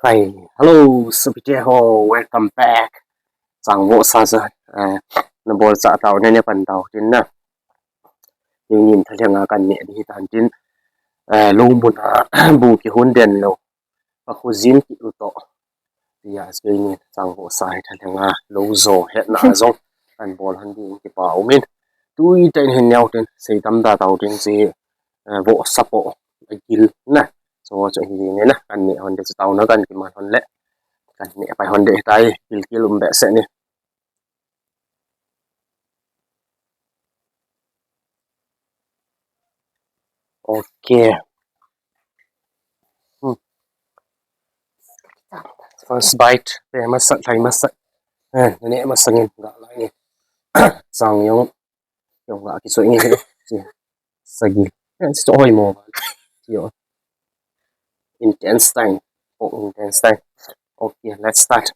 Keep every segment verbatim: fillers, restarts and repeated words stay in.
Hi, hello, sopite ho, welcome back. Chang vohsa sa, eh, nabol chah tau, nane pan tau tin na. Tuni in thalheng a kaneh ding hitan tin, eh, lou mun a bu kihon den lou, pa khu jin kit u toh. Tia, keini chang vohsa hi thalheng a lou jo hetna a jong kanbol hon ding kipa umin. Tui tah in hin neo tin, sei tam da tau tin, hiche, eh, vohsa po, agil na. So, chu hi ni na, kaneh hon ding, chu taona kan kiman hon le. Kaneh pai hon ding tai, gilkel um behseh ni. Okay. Hmm. First bite, pe masat, lhai masat. Eh, neh masat ngin, ga lai ngin. Chang jong, jong ga kisoi ngin. Sagi. Eh, so hoi mo. Yo. Intestine. Oh, intestine. Okay, let's start.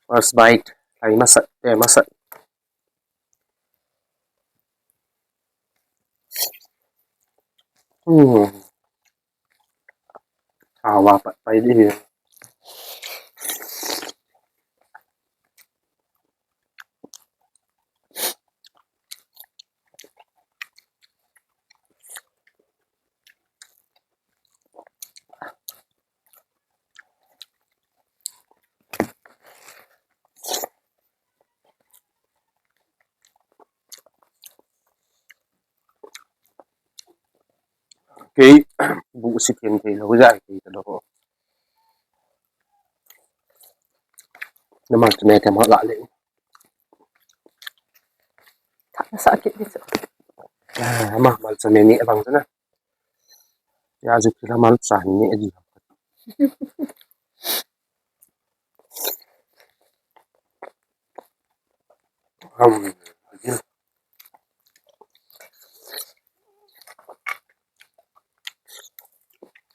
First bite. Lhai masat, pe masat. Hmm. Hawa pat pai di. Kei, bu si ken kei lo ja kei ta lo. Nama tu me te ma la le. Tha sa kit di so. Ah, ma, ma sa me ni abang sana. Ya, ju kila mal sa ni di. Um,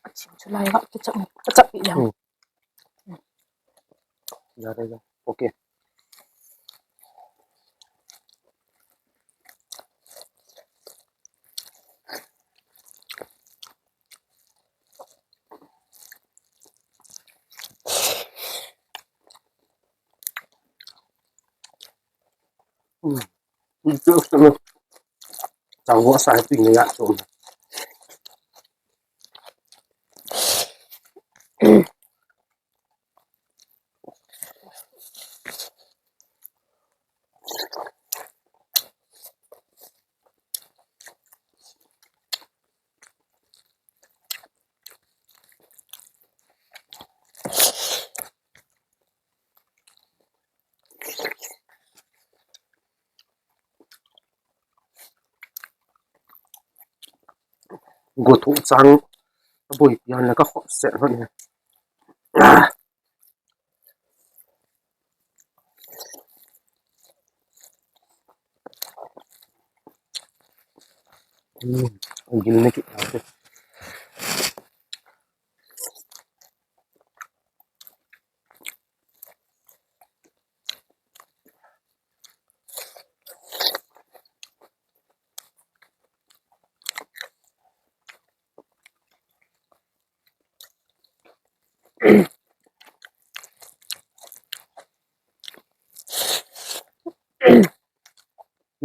Asin chu lai va, kechap, kechap pi jang. Hmm. Ya, ya, ya. Okay. Hmm. Chang vohsa pi ni ya so. Go thu chang, a boi pian la ka khop se hon. Ah. Hmm, gil na ki.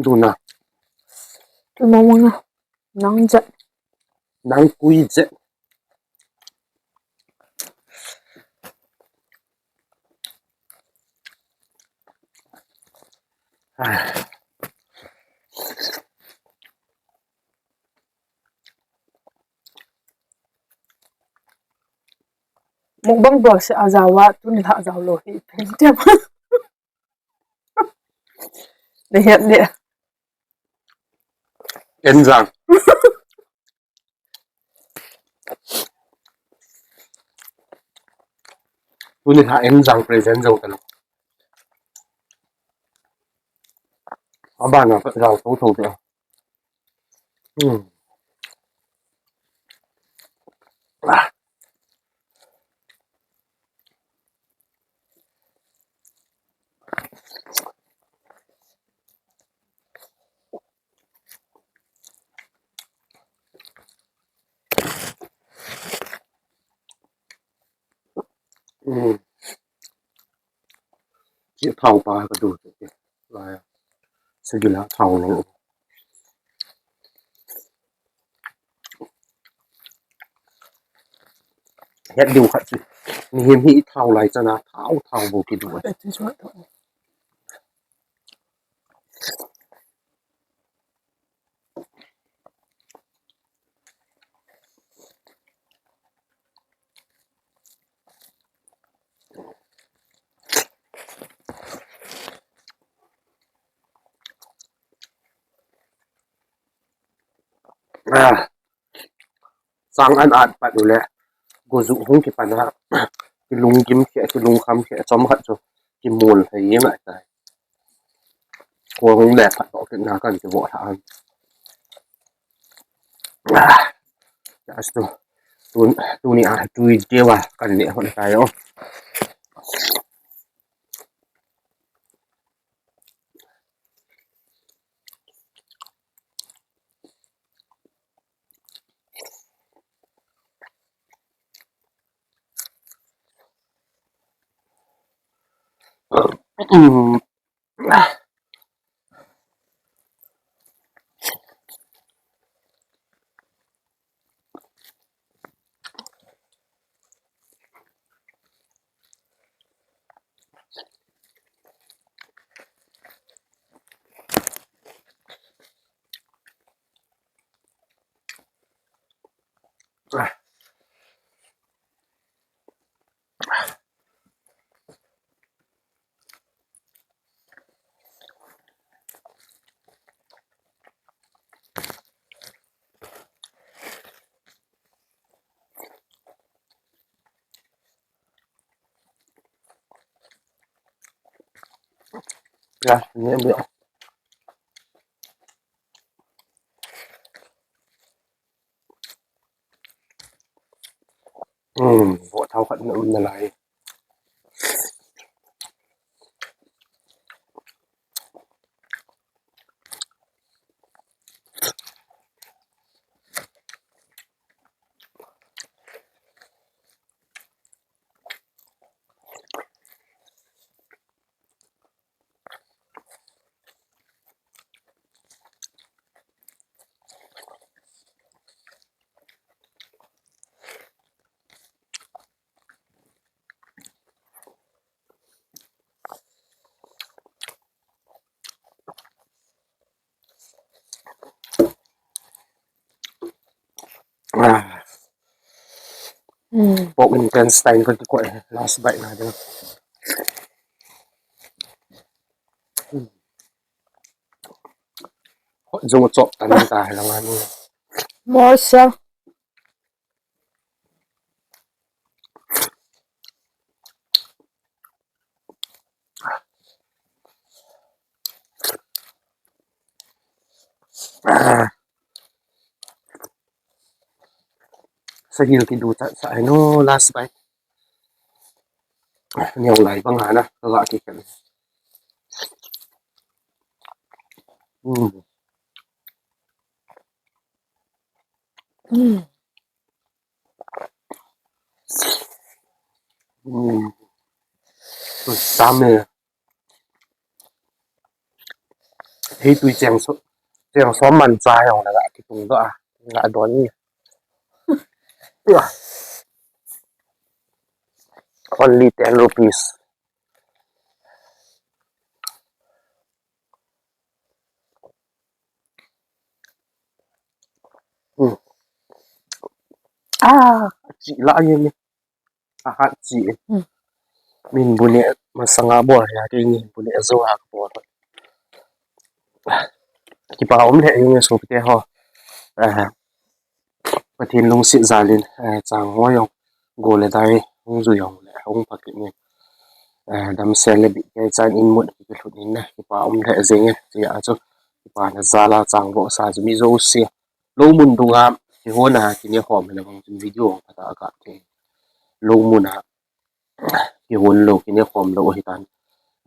Duna. Tu mawng mawng a. Nang jet. Nang kui jet. Ah. Mukbang bol se a jawa, tuni la jaw lo hi. Pen tiam. Ni het ni. Enjang. Tuni ha enjang present jong talo. Abana jang tho tho te. Hmm. Ah. Hmm. Chi thao pa ka du te. Lai. Sagila thao lo. Het diu khat chu. Mihem hi thao lai chana thao thao bou kidu. Ah. Sang an at pat u le. Goju hung kipan a. Kilung kim khia, kilung kham khia, chom khat chu. Kimol thei ngai tai. Ko hung le khat to kit na kan ti vo tha an. Ah. Just to. Tun, tuni a, tui dewa kan le hon tai o. Ya, ini ambil. Hmm, vo thao khat na um nalai. Ah. Hmm. Pork intestine ko ti ko, eh, last bite na ding. Hmm. Ho, jong chop tan ta lang ani. Mo sa. Ah. Sagil kidu cha cha no last bite. Neo lai bang hana ka ga ki kan. Hmm. Hmm. Hmm. Tam e. Hei tui cheng so, cheng so man cha yong la ga kitung do a. Nga don ni. Only ten rupees. Hmm. Ah, chi la ye ni. Ahat chi. Hmm. Min bu ne masanga bol ya, kei ni bu ne zo ha ka bol. Kipa um le, yung sopite ho. Eh, Pathen lungset jal in, eh, chang ho jong, go le dai, hung jui jong le, hung pha kit in. Eh, damsel le bit kei chan in mut kiti lhut in na, kipa um le jeng e, chia chu, kipa na jal a chang vo sa chu mi jouse. Lou mun dunga, kihon a, kine khom le bang chun video hung pha ta ka te. Lou mun a, kihon lou, kine khom lou hi tan.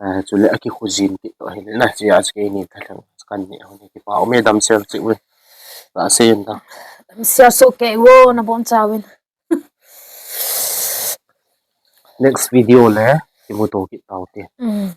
Eh, chule a kikhojin ti to hi na, chia chu kei ni tha thang, kan ni, hung kipa um e damsel chi u. Ka sen ta. Damsel so kei vo na bon chawin. Next video le, kimu to kit tau te. Mm.